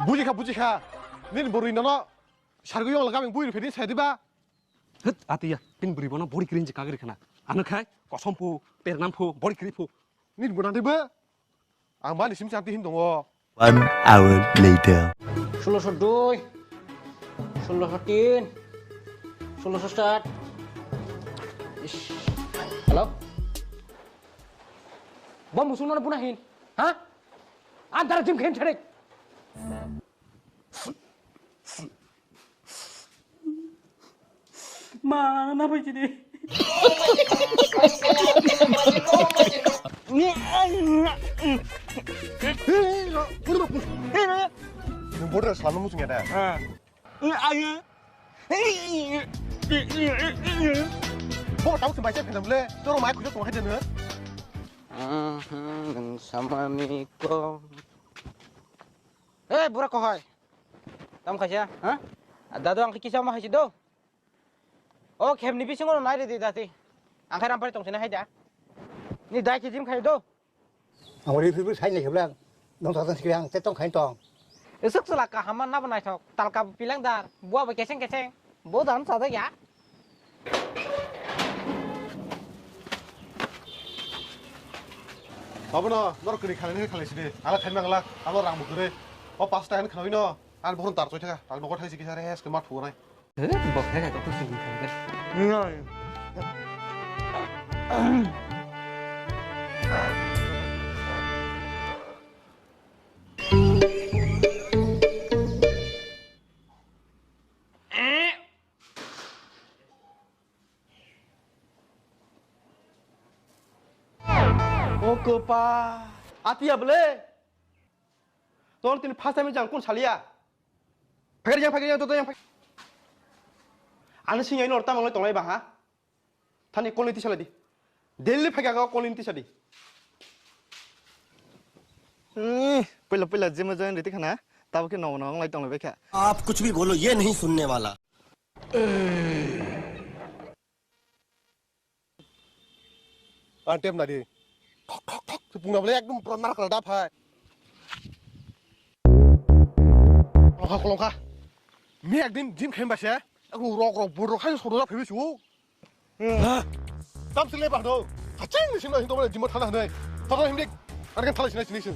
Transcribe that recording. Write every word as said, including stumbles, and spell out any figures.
Bujikha, bujikha. Nini bwrwi nono sargwi yong lagam bui rifedi sai diba? Hit, atiya, tin bwrwi bono bori kiri hinwi kagri khana. Ano khai, kosom phu, pernam phu, bori kiri phu. Nini bwrwi nang diba? Ang bani sim chang tihin tongo. One hour later. Sulosho dui, sulosho tin, sulosho sat. Ish. Hello? Bom busung nono buna hin? Ha? Antara jim khen chare. Ma, na bai chini. Nung bodo sanu muchung ya da. Ah. Bo tau se bai se phenam le. Toro mai khujo tong hai de no. Nung samani ko. Eh, bura kohai. Tam khaisa, ha? Dadu ang kisa ma haisi do. O khemni bisingo nai ridi dati. Ang khai rampari tong sini hai da. Ni dai kijim khai do. Ang ri phir phir sai ni kheblang. Nong thang sikri ang te tong khai tong. Esuk sula kaham na bo naithok. Talka pilang dar. Bua bo keseng keseng. Bo dan sa da ya. Babono norok kwrwi khalai khalai sidi. Ala thaima ngala. Alo rang bo kwrwi. O pasta hen khanwi no. Ani bokhorok tar choi thaka, ang nogo thaisi kisa res ke ma thuanai. Eh, bo khe khe kok sing khe. O kopa, atiya bole. Ton tin first time jang kun salia. Phagari jang, phagari jang, joto jang, phagari. Ani sing aino tamang lai tonglai ba ha. Thani kolni tisa ladi. Delhi phaga ko kolni tisa di. Hmm, pila pila jima join riti khana. Tabo ke nong nong lai tonglai bekha. आप कुछ भी बोलो, ये नहीं सुनने वाला। Ang tep nadi. Thok, thok, thok. Pungna bole ekdom pura narak narak da phai. Kolongkha, kolongkha. Mi ekdin gym khaim ba se. Aku rok rok bor rok khai soro da phai su. Tam sile ba do. Haching ni sino hinto bole gym thana hanai. Thok himdik. Arkan thalai sinai sinai sin.